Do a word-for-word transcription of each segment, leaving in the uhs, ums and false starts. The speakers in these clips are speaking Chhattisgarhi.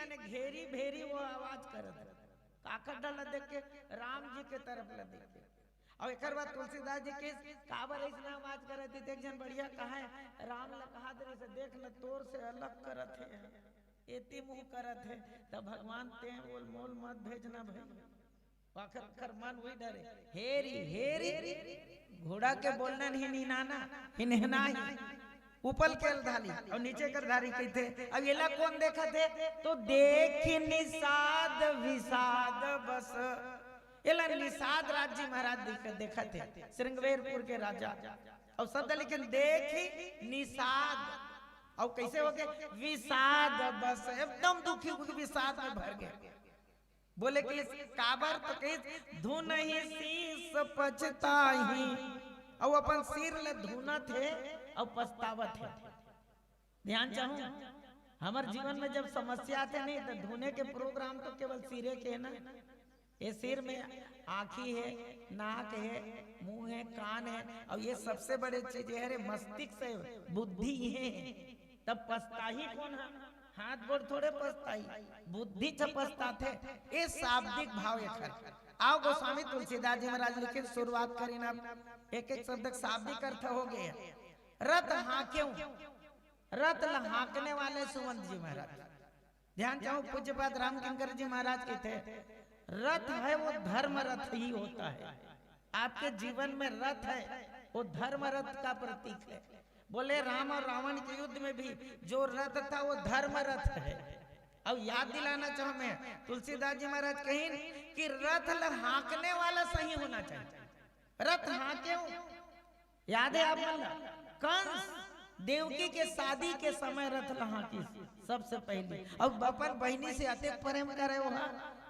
घेरी भेरी वो आवाज करत हे। काकर डर ला देख के? राम जी के तरफ ला देख के। अउ एकर बाद तुलसीदास जी कहिस, "काबर अइसने आवाज करत हे?" एक झन बढ़िया कहाय, राम ला कहात रहिस, "देख न, तोर से अलग करत हे, एती मुंह करत हे।" त भगवान तें बोल, "मोल मत भेजना भई।" ओकर, ओकर मन उही डरे, "हेरी, हेरी, घोड़ा के बोलना नहीं निनाना, हिनहनाही।" ऊपर के ल धारी अउ नीचे कर धारी कहिथे। अब एला कोन देखत हे? तो देखि निषाद विषाद बस। एला निषाद राज जी महाराज देख-, देखत हे, श्रृंगवेरपुर के राजा। अउ शब्द लिखिन, देखि निषाद। अउ कइसे होगे? विषाद बस, एकदम दुखी होके विषाद में भर गे। बोले कि काबर तो कहिस, "धुनहि शीश पछताही।" अउ अपन सिर ले धुनत हे अउ पछतावत हे। ध्यान चाहूं, हमर जीवन में जब समस्या आथे नहीं, तो धुने के प्रोग्राम तो केवल सिरे के हे ना। ये सिर में आँखी हे, नाक हे, मुंह हे, कान हे, अउ ये सबसे बड़े चीज ये हरे, मस्तिष्क हे, बुद्धि हे। तब पछताही कोन हे? हाथ गोड़ थोड़े पछताही, बुद्धि च पछताथे। ये शाब्दिक भाव एकर। आओ गोस्वामी तुलसीदास जी महाराज लिखिन, शुरुआत करिन अब, एक एक शब्द के शाब्दिक अर्थ होगे। रथ हाँकेउ, रथ ल हाँकने वाले सुमंत जी महाराज। ध्यान चाहूं, पूज्यपाद रामकिंकर जी महाराज कहिथे, "रथ है वो धर्म रथ ही होता है।" आपके जीवन में रथ है, वो धर्म रथ का प्रतीक है। बोले राम और रावण के युद्ध में भी जो रथ था वो धर्म रथ है। अब याद दिलाना चाहूं मैं, तुलसीदास जी महाराज कहिन कि रथ ल हाँकने वाला सही होना चाहिए। रथ हाँकेउ, याद हे आप मन ला? कंस देवकी के शादी के समय रथ ल हाँकिस सबसे पहली, अउ अपन बहिनी से अतेक प्रेम करे ओहा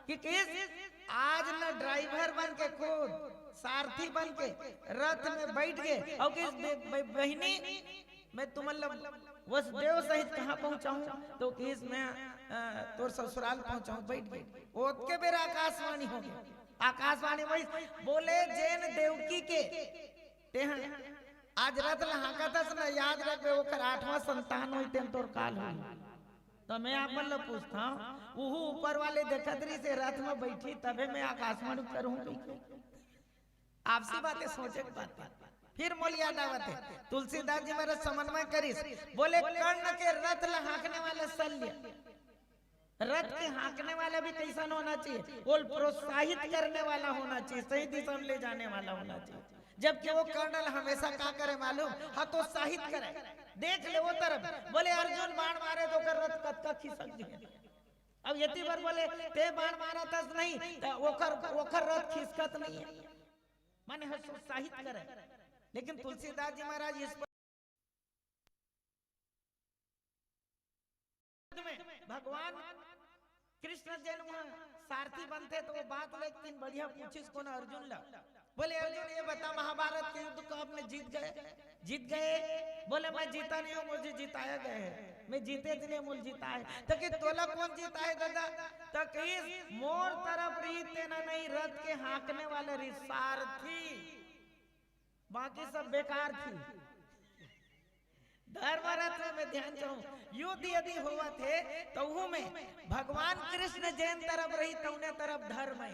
कि कहिस, "आज न ड्राइवर बन के, खुद सारथी बन के रथ में बैठ गे।" अउ कहिस, "बे-, बे-, बहिनी, मैं तुमन ला वसुदेव सहित कहाँ पहुँचाहूँ?" तो कहिस, "मैं, अ, तोर ससुराल पहुँचाहूँ, बैठ गे।" ओतके बेरा आकाशवाणी होगे। आकाशवाणी वही बोले, "जेन देवकी के तेहा आज रथ ल हाँकत हस न, याद रखबे, ओकर आठवां संतान होही, तेन तोर काल होही।" तो मैं आप मन ल पूछथंव, उहू ऊपर वाले देखत रहिस हे रथ में बैठी, तभे मैं आकाशवाणी करहूं कहिके। आपसी बातें सोचे के बात हे। फिर मोला याद आवत हे, तुलसीदास जी महाराज समन्वय करिस, बोले, "कर्ण के रथ ल हाँकने वाला शल्य।" रथ के हाँकने वाला भी कइसन होना चाहिए? ओला प्रोत्साहित करने वाला होना चाहिए, सही दिशा में ले जाने वाला होना चाहिए। जबकि वो कर्ण ल हमेशा का करे मालूम? हतोत्साहित करे। देख ले वो तरफ, बोले, "अर्जुन बाण मारे तो ओकर रथ कतका खिसक गे।" अब एती बर बोले, "तें बाण मारत हस नहीं, त ओकर, ओकर रथ खिसकत नहीं हे।" माने हतोत्साहित करे। लेकिन तुलसीदास जी महाराज इस में भगवान कृष्ण जेन वहाँ सारथी बनथे, तो वो बात ल एक दिन बढ़िया पूछिस कोन अर्जुन ला। बोले, "अर्जुन, ये बता, महाभारत के युद्ध को आपने जीत गए?" "जीत गए?" बोले, "मैं जीता नहीं हूँ, मुझे जिताया गया है। मैं जीते नहीं, मुझे जिताए।" तो कहिस, "तोला कोन जिताए दादा?" तो कहिस, "मोर तरफ रहिस तेन नहीं, रथ के हाँकने वाले रहिस, सारथी, बाकी सब बेकार रहिस।" धर्म रथ में ध्यान चाहूं, युद्ध यदि होवत हे, तो उहू में भगवान कृष्ण जेन तरफ रहिस, तउने तरफ धर्म हे।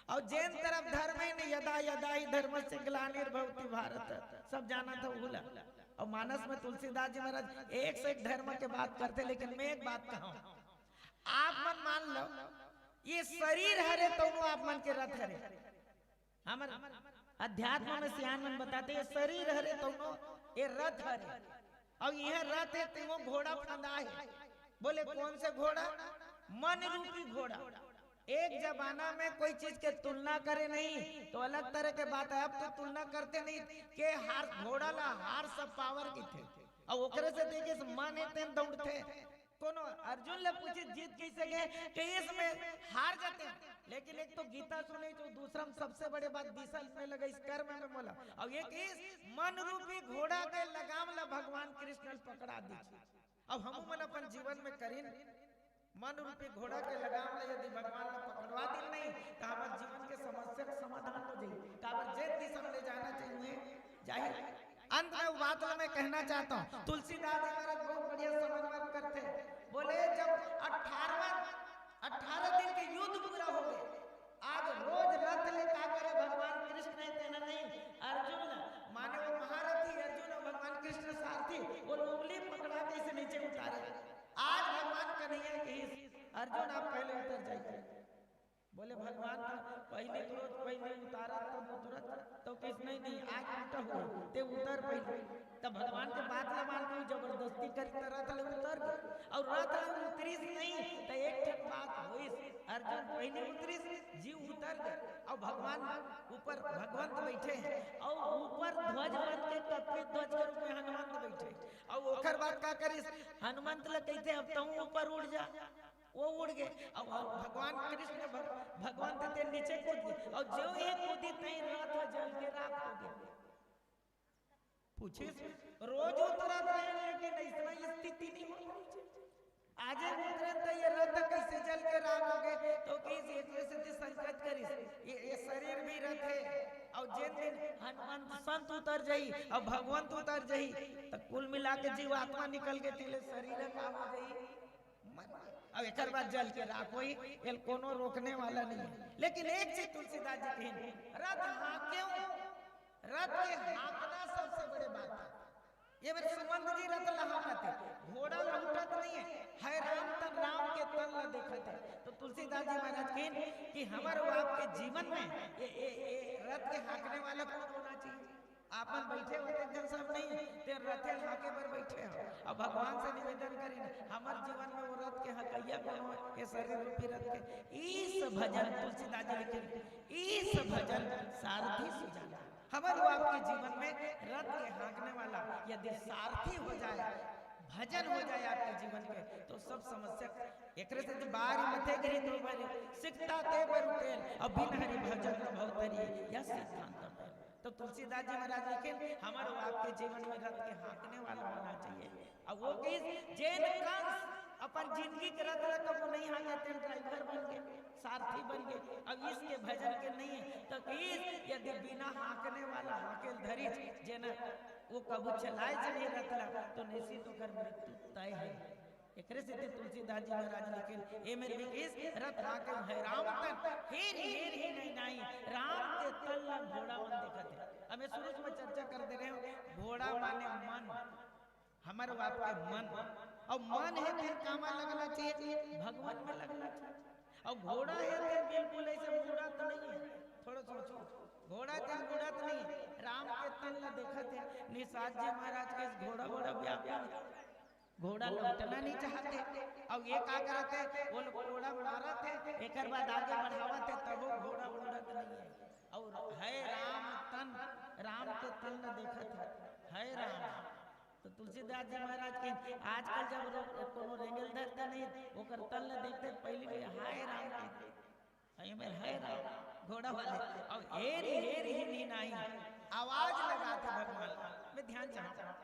अउ जेन तरफ धर्म हे न, "यदा यदा ही धर्मस्य ग्लानिर्भवति भारत", सब जानत हे उहू ला। अउ मानस में तुलसीदास जी महाराज एक से एक धर्म के बात करथे, लेकिन मैं एक बात कहूं, आप मन मान लो, ये शरीर हरे तउनो आप मन के रथ हरे। हमर अध्यात्म में सियान मन बताथे, ये शरीर हरे तउनो ये रथ हरे, अउ ये रथ हे तेमा घोड़ा फंदा हे। बोले, "कौन से घोड़ा?" मन रूपी घोड़ा। एक जमाना में कोई चीज के तुलना करे नहीं तो अलग तरह के बात हे, अब तो तुलना करथे नहीं। के हार, घोड़ा ला horse power कहिथे, अउ ओकरे से देखे से मन हे तेन दौड़थे। कोनो अर्जुन ले पूछे, जीत कैसे गए? कहिस में हार जाते हैं। लेकिन एक तो गीता सुने, जो दूसरा में सबसे बड़े बात दिशा में लगे इस कर्म में बोला। और ये कहिस मन रूपी घोड़ा के लगाम ला भगवान कृष्ण ने पकड़ा दी। अब हम मन अपन जीवन में करिन, मन रूपी घोड़ा के लगाम ला यदि भगवान ने पकड़वा दिन नहीं, तो हमारे जीवन के समस्या का समाधान हो जाए। काबर जे दिशा में ले जाना चाहिए, जाहिर। अंत में बात ला मैं कहना चाहता हूँ, तुलसीदास जी महाराज बहुत बढ़िया समझ बात करते हैं। बोले, जब अठारहवाँ ना पहले उतर जाइए। बोले, "भगवान तो पहले तो रोज पहले उतारत तब उतरत।" तो कहिस, "नहीं, नहीं, आज उल्टा हो, ते उतर पहले।" तब भगवान के बात ला मान के जबरदस्ती करी त रथ ले उतर गे। अउ रथ ले उतरिस नहीं, त एक ठन बात होइस, अर्जुन पहले उतरिस, जीव उतर गे। अउ भगवान ऊपर भगवंत बैठे हैं, अउ ऊपर ध्वज बन के कपिध्वज के रूप में हनुमंत बैठे। अउ ओकर बाद का करिस, हनुमंत ल कहिथे, "अब तहूं ऊपर उड़ जा।" वो उड़ गे। अब भगवान कृष्ण भग-, भगवंत ते नीचे कूद गे। अउ जो ये कूदी तहीं रथ जल के राख हो गे। पूछिस, "रोज उतरत रहे, लेकिन ऐसना स्थिति नहीं होना चाहिए। आजे उतरत त ये रथ कैसे जल के राख हो गे?" तो कहिस, "एकरे सेती संकेत करिस, ये, ये शरीर भी रथ है।" अउ जेन दिन हनुमंत संत उतर जाही अउ भगवंत उतर जाही, त कुल मिला के जीवात्मा निकल के तेले शरीर का हो जाही। मन। अब एकर बाद जल के राख होही, एल कोनो रोकने वाला नहीं है। लेकिन एक चीज तुलसीदास जी कहिन, "रथ हाँकेव।" रथ के हाँकना सबसे बड़े बात है। ये मेर सुमंत जी रथ ल हाँकत हे, घोड़ा लहुटत नहीं है, है राम तन राम के तन ल देखत है। तो तुलसीदास जी महाराज कहिन कि हमर अउ आपके जीवन में ये, ये, ये रथ के हाँकने वाला कौन होना चाहिए? आपन बैठे होते जन सब नहीं, ते रथे हाँके बर बैठे हो। अब भगवान से निवेदन करिन, हमर जीवन में वो रथ के हाँकइया कौन हो, ये शरीर रूपी रथ के। ईश भजन, तुलसीदास जी लिखिन, "ईश भजन सारथी सुजान।" हमर अउ आपके जीवन में रथ के हाँकने वाला यदि सारथी हो जाए, भजन हो जाए आपके जीवन के, तो सब समस्या एकरे सेती बारी मथे गिरी दो बारी, सिकता ते बरु तेल, अउ बिन हरि भजन न भवतरी, यह सिद्धांत है। तो तुलसीदास जी महाराज लिखिन, हमर अउ आपके जीवन में रथ के हाँकने वाला होना चाहिए। अब वो कहिस, जेन कंस अपन जिंदगी के रथ ला कबू नहीं हाँके, तेन ड्राइवर बन गे, सारथी बन गे। अब ईश के भजन के नहीं है, तो कहिस, यदि बिना हाँकने वाला हाँके ल धरिस, जेन वो कबू चलाए जाही रथ ला, तो निश्चित ओकर मृत्यु तय है। एकरे सेती तुलसीदास जी महाराज लिखिन, ए मेर विकेश, रथ हाँके है राम तन, हेर हेर ही नहीं नाई, राम के तन ला घोड़ा मन देखत है। अब मैं शुरू में चर्चा कर दे रहे हूँ, घोड़ा माने मन, हमर अउ आपके मन, अउ मन है तेन कामा लगना चाहिए, भगवान में लगना चाहिए। अउ घोड़ा है तेन बिल्कुल ऐसे मुड़त नहीं है, थोड़ा सोचो, घोड़ा तेन मुड़त नहीं है, राम के तन ला देखत है। निषाद जी महाराज के घोड़ा बड़ा व्याकुल है। घोड़ा लौटना नहीं चाहते। अउ ये का करत है? वो लोग घोड़ा मारत है, एकर बाद आगे बढ़ावत है, तब वो घोड़ा उड़त नहीं है। अउ है राम तन, राम के तन ल देखत है, है राम। तो तुलसीदास जी महाराज के आजकल जब रो-, कोनो रेंगेल धरते नहीं, ओकर तन ल देखते पहले भी हाय राम कहते। अउ ये मेर है राम, घोड़ा वाले। अउ हेर हेर ही नहीं नाई, आवाज लगात हे भगवान। मैं ध्यान चाहता हूँ,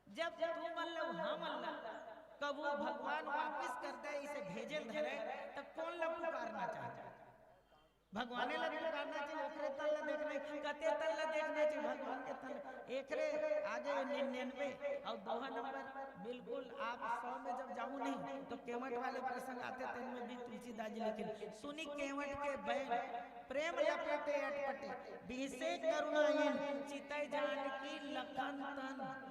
जब तू मन ला, हमन ला कभू भगवान वापिस कर दे, इसे भेजे ल धरे, त कोन ला पुकारना चाहिए? भगवाने ला पुकारना चाहिए, ओकरे तन ला देखना चाहिए, कते तन ला देखना चाहिए, भगवान के तन। एकरे आगे निन्यानवे अउ दोहा नंबर बिल्कुल आप सौ में जब जाहू नहीं, तो केवट वाले प्रसंग आथे, तेन में भी तुलसीदास जी लिखिन, "सुनि केवट के बैन, प्रेम लपेटे अटपटे, बिहसे करुणा अइन, चितइ जानकी लखन तन।"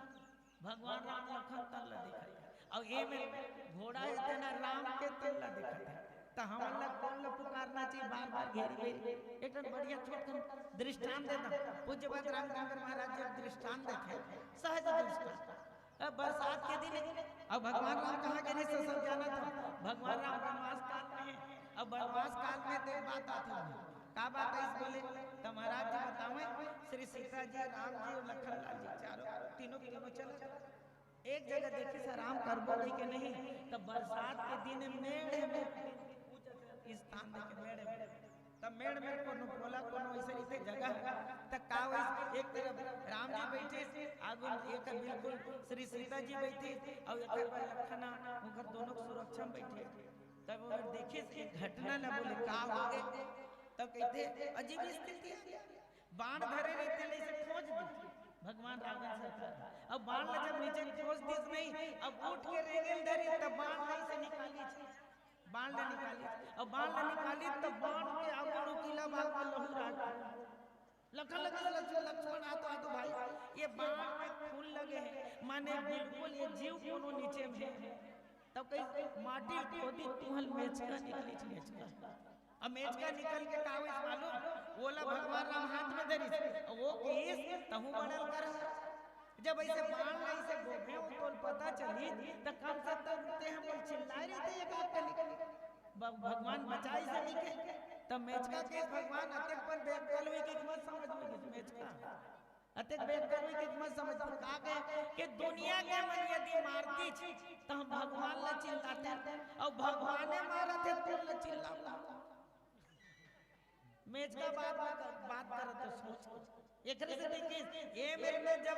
भगवान राम लखन तन ला देखत हे। अउ ए में घोड़ा हे, तेन ह राम के तन ला देखत हे। त हमन ला कोन ला पुकारना चाहिए बार-बार घेरी-घेरी? एक ठन बढ़िया छोट कन दृष्टांत दे दंव। पूज्य बात रामचंद्र महाराज जी दृष्टांत देथे, सहज दृष्टांत। अब बरसात के दिन हे, अब भगवान राम कहाँ गे रहिस, सब जानत हो। भगवान राम वनवास काल में हे। अब वनवास काल में तो एक बात आथे, का बात हे इस बोले, त महाराज जी बतावे, श्री सीता जी, राम जी अउ लखन लाल जी, चारों, तीनों के तीनों चला। एक जगह देखिस आराम करबो कहिके नहीं, त बरसात के दिन मेड़ में स्थान देखे मेड़ में, त मेड़ में कोनो पोला, कोनो ऐसे रीते जगह हे, त का वइस, एक तरफ राम जी बैठे, आगू एक बिल्कुल श्री सीता जी बैठे, अउ एक तरफ लखन, उनकर दोनों सुरक्षा में बैठे। तब वो देखिस एक घटना ला, बोले, "का हो गे?" तब कहिथे, "अजीब स्थिति हे।" बाण धरे रहिथे, ले से खोज दे भगवान रावण सरकार। अब बाण ला जब नीचे खोज दिस नहीं, अब उठ के रेंगेल धरी, तब बाण ला से निकाली, बाण ला निकाली, अब बाण ला निकाली, तब बाण के आगू नुकीला भाग में लहू राग। लखन लगे, लक्ष्मण, लक्ष्मण, आ तो, आ तो भाई, ये बाण में खून लगे हे, माने बिल्कुल ये जीव कोनो नीचे में हे। तब कही माटी खोदी तुहल मेचका निकली, मेचका। अब मेचका निकल के का होइस मालूम? ओला भगवान राम हाथ में धरिस, वो किहिस तहूं बड़ल कर। जब ऐसे बाण ला ऐसे गोभे हो तो पता चली, त कम से कम ते हम चिल्लाए रहिते एक आध कली। ब-, भगवान बचाइस नहीं के। तब मेचका के भगवान अतेक पर बेअक्कल हुई कि मत समझ में कि मेचका। अतेक बेअक्कल हुई कि मत समझ में का के, कि दुनिया के मन यदि मारतीच, त हम भगवान ला चिल्लाते, अउ भगवाने मारत हे, तोर ला चिल्ला। मेचका बात, बात करत तो सोच। एकरे से देखिस, ए मेर में जब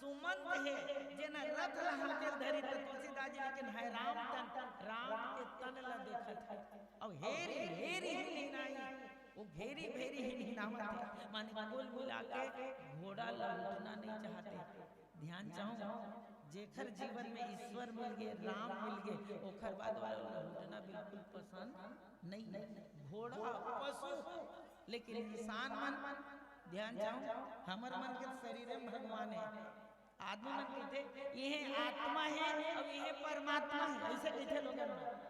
सुमंत हे, जेन रथ ला हाथे धरी, त तुलसीदास जी लेकिन है राम तन, राम के तन ला देखत हे। अउ हेरी, हेरी ही नाई, वो घेरी भेरी ही हिनावत हे। माने कुल मिला के घोड़ा लहुटना नहीं चाहते। ध्यान चाहूं, जेखर जीवन में ईश्वर मिल गए, राम मिल गए, ओखर बाद वाला लहुटना बिल्कुल पसंद नहीं है। घोड़ा पशु, लेकिन इंसान मन, ध्यान चाहूं, हमर मन के शरीर में भगवान है। आदमी मन कहिथे, "ये आत्मा है और ये परमात्मा है", ऐसे कहिथे लोगन मन।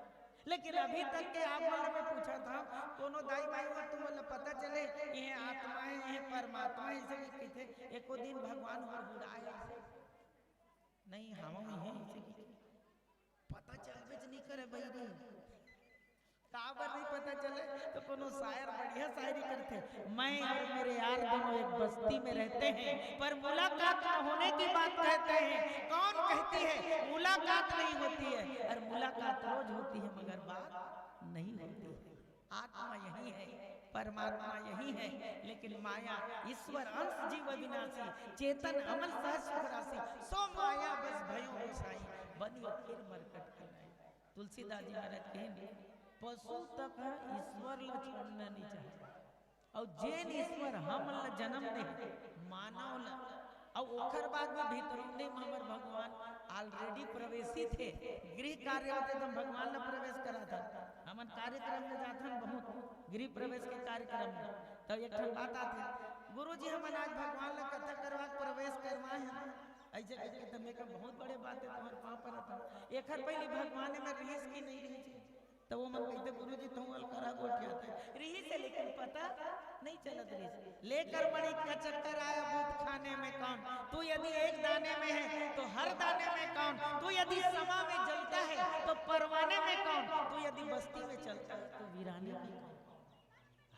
लेकिन अभी तक के आप मन ले मैं पूछत हंव, कोनो दाई माई मन तुमन ला पता चले, ये आत्मा है, ये परमात्मा है, ऐसे कहिथे, एको दिन भगवान हुड़हुड़ाए ऐसे? नहीं, हवा में है ऐसे कहिथे। पता चलबेच नहीं करे बहिरी। काबर नहीं पता चले? तो कोनो शायर बढ़िया शायरी करथे, "मैं और मेरे यार दोनों एक बस्ती में रहते हैं, पर मुलाकात न होने की बात कहते हैं। कौन कहती है मुलाकात नहीं होती है? और मुलाकात रोज होती है, मगर बात नहीं होती है।" आत्मा यही है, परमात्मा यही है, लेकिन माया ईश्वर अंश जीव अविनाशी, चेतन अमल सहज सुख राशि, सो माया बस भयो गोसाई, बनी फिर मरकट की नाई। तुलसीदास जी महाराज कहिन, पशु तक ह ईश्वर ल छोड़ना नहीं चाहता। अउ जेन ईश्वर हमन ल जन्म दे, मानव ल, अउ ओखर बाद में भीतरौंधी में हमर भगवान already प्रवेशित हे। गृह कार्य होथे त हम भगवान ल प्रवेश कराथन। हमन कार्यक्रम में जाथन, बहुत गृह प्रवेश के कार्यक्रम में, तब एक ठन बात आथे, "गुरुजी, हमन आज भगवान ल कथा करवा के प्रवेश करवाए हन।" ऐसे कहिके त मैं कहूं, "बहुत बड़े बात है, तुम्हारे पाँव परत हंव।" एखर पहली भगवान में रिहिस कि नहीं रिहिस? त वो मन कहिथे, "गुरुजी, तुम अलकरा गोठियाथे।" रिहिस हे, लेकिन पता नहीं चलत रिहिस। लेकर मणि का चक्कर आया बूथ खाने में कौन? तू यदि एक दाने में है, तो हर दाने में कौन? तू यदि समा में जलता है, तो परवाने में कौन? तू यदि बस्ती में चलता है, तो वीराने में कौन?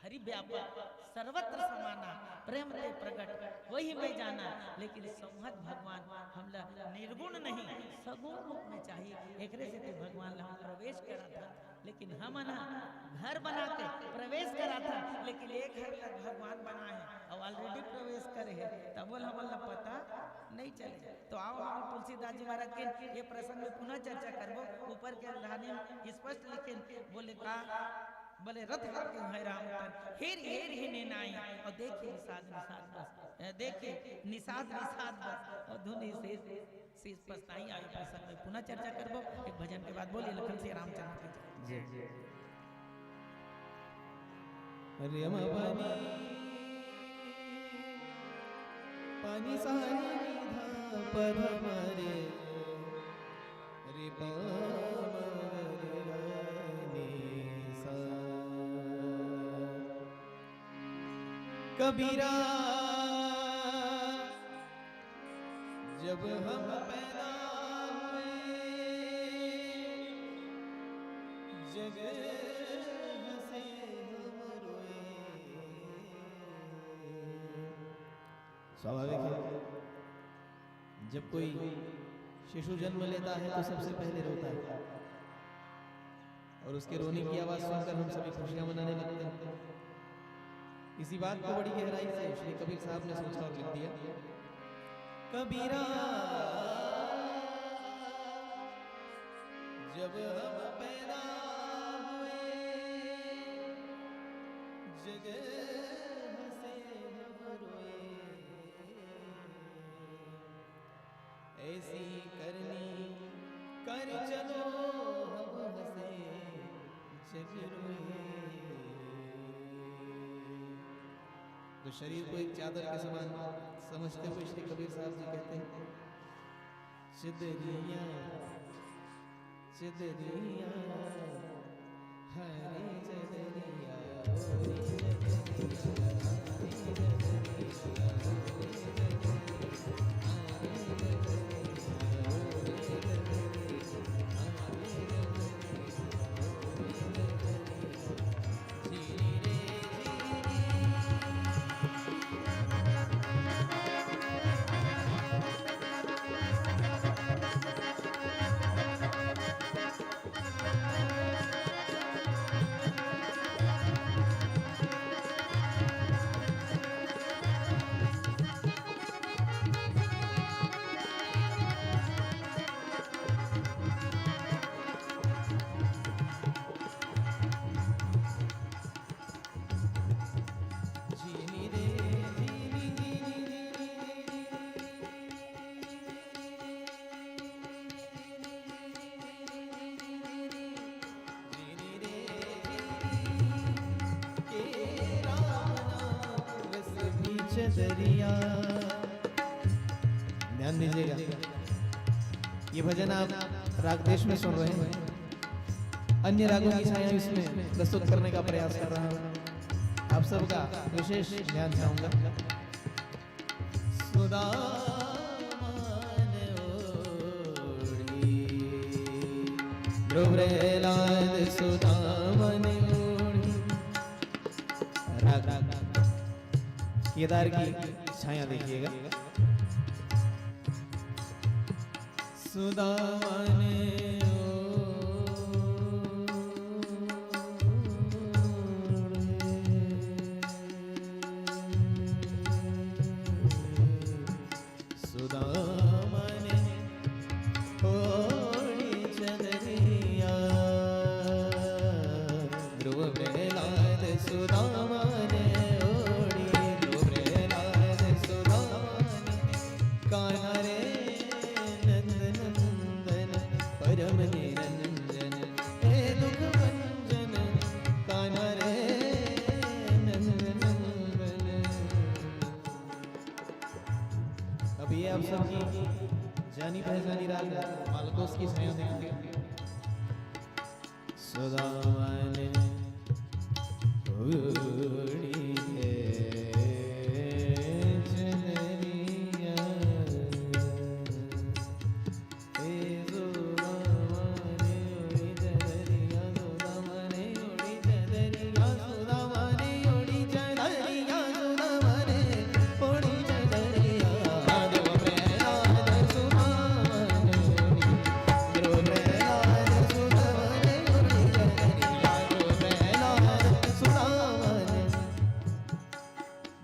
हरि व्यापक सर्वत्र समाना, प्रेम ते प्रगट वही मैं जाना। लेकिन संहत भगवान हमला निर्गुण नहीं, सगुण रूप में चाहिए। एकरे सेती भगवान ला हम प्रवेश कराथन, लेकिन हमन ह घर बना के प्रवेश कराथन, लेकिन एक घर तक भगवान बनाए हे अउ already प्रवेश करे हे, तब बोल हमन ला पता नहीं चले। तो आओ, हम तुलसीदास जी महाराज के ये प्रसंग में पुनः चर्चा करबो। ऊपर के अंधारी स्पष्ट लिखिन, बोले का, बोले, "रथ हाके है राम तन, हेर हेर ही ने नाई, और देखे निषाद निषाद बस, अ, देखे निषाद निषाद बस, और धुन शेष शेष पछताई।" आगे प्रसंग में पुनः चर्चा करबो। एक भजन के बाद बोलिए लखन से रामचंद्र की जय। जय। अरे अमा पानी, पानी सानी धा पध मारे, रे पामा रे गा नी सा। कबीरा, जब हम पैदा हुए, जग हंसे हम रोए। स्वाभाविक है, जब कोई शिशु जन्म लेता है तो सबसे पहले रोता है और उसके रोने की आवाज सुनकर हम सभी खुशियां मनाने लगते हैं। इसी बात को बड़ी गहराई से श्री कबीर साहब ने सोचा और लिख दिया। कबीरा, जब हम पैदा हुए, जग हंसे हम रोए। ऐसी करनी कर चलो हम हंसे जग रोए। तो शरीर को एक चादर के समान समझते हुए श्री कबीर साहब जी कहते हैं, चदरिया, चदरिया, हरे चदरिया, ओढ़ी चदरिया, हरे चदरिया, ओढ़ी चदरिया, हरे चदरिया, ओढ़ी चदरिया, हरे चदरिया, ओढ़ी चदरिया। ध्यान दीजिएगा, ये भजन आप राग देश में सुन रहे हैं। अन्य रागों की छाया इसमें प्रस्तुत करने का प्रयास कर रहा हूँ। आप सबका विशेष ध्यान चाहूंगा। सुदामन ओढ़ी, ध्रुव प्रहलाद सुदामन ओढ़ी। राग, राग केदार की छाया देखिएगा। सुदामन ओढ़े, सुदामन ओढ़ी चदरिया, ध्रुव प्रहलाद सुदामन ओढ़ी, ध्रुव प्रहलाद सुदामन। कान्हा रे नंद नंदन, परम निरंजन, हे दुख भंजन। कान्हा रे नंद नंदन। अब ये आप सबकी जानी पहचानी राग मालकोस की छाया देखिए। सुदामन ओढ़ी है चुनरिया। हे सुदामन ओढ़ी चुनरिया, सुदामन ओढ़ी चुनरिया, सुदामन ओढ़ी चुनरिया, सुदामन ओढ़ी चुनरिया।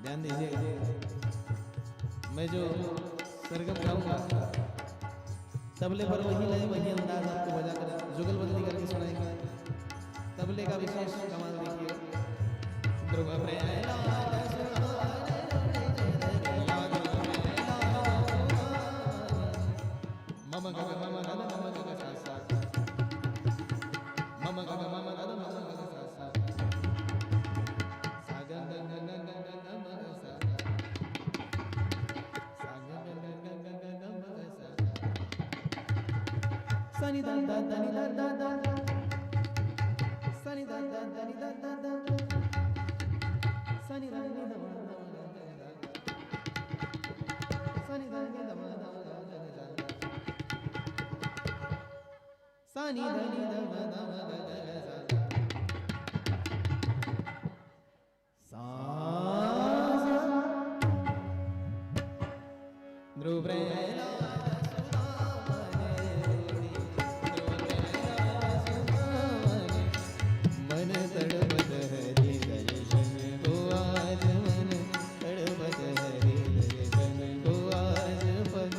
ध्यान दीजिएगा, मैं जो सरगम गाऊंगा, तबले पर वही लय, वही अंदाज आपको बजा कर जुगलबंदी करके सुनाएंगे। तबले का विशेष कमाल देखिए। ध्रुव प्रहलाद सुरभार मम गग मम गग मम गग सा सा। मम गग मम गग मम गग सा सा। सा ग ग ग ग ग ग ग म ग सा। सा ग ग ग ग ग ग म ग सा। सा नि दा दा दा नि दा दा दा। सा नि दा दा दा नि दा दा दा। सा नि दा नि दा दा दा दा। सा नि दा नि दा दा दा दा। सा नि ध नि ध म ध म ग ग ग सा। सा सा। ध्रुव प्रहलाद सुदामन ओढ़ी, ध्रुव प्रहलाद सुदामन। मन तड़पत हरि दर्शन को आज, मन तड़पत हरि दर्शन को आज, पग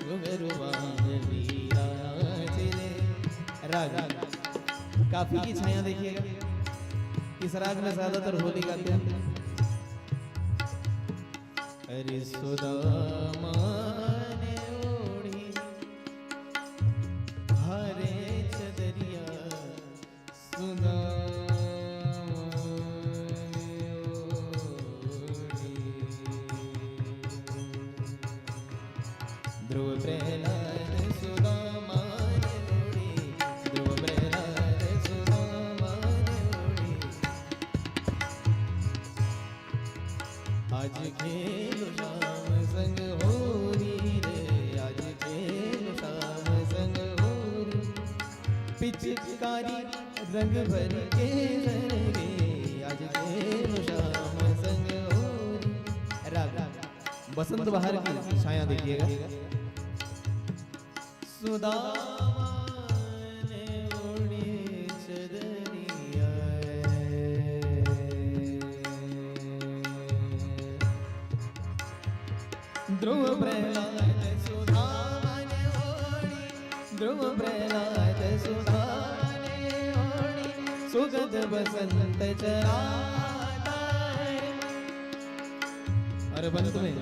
घुंघरू बांध विराज रे। राग, काफी की छाया देखिएगा, इस राग में ज्यादातर होली गाते हैं। अरे सुदामा ने ओढ़ी हरे चदरिया, सुदामा ने ओढ़ी। ध्रुव प्रहलाद सुदामा ने ओढ़ी, ध्रुव आज खेलो श्याम संग होरी रे, आज खेलो श्याम संग होरी। पिचकारी रंग भर के जरेगी, आज खेलो श्याम संग होरी। राग बसंत बहार की छाया देखिएगा। सुदामा ने ओढ़ी चदरिया। ध्रुव प्रहलाद सुदामा ने ओढ़ी, ध्रुव प्रहलाद सुदामा ने ओढ़ी, सुगंध बसंत चराता है। और अंत में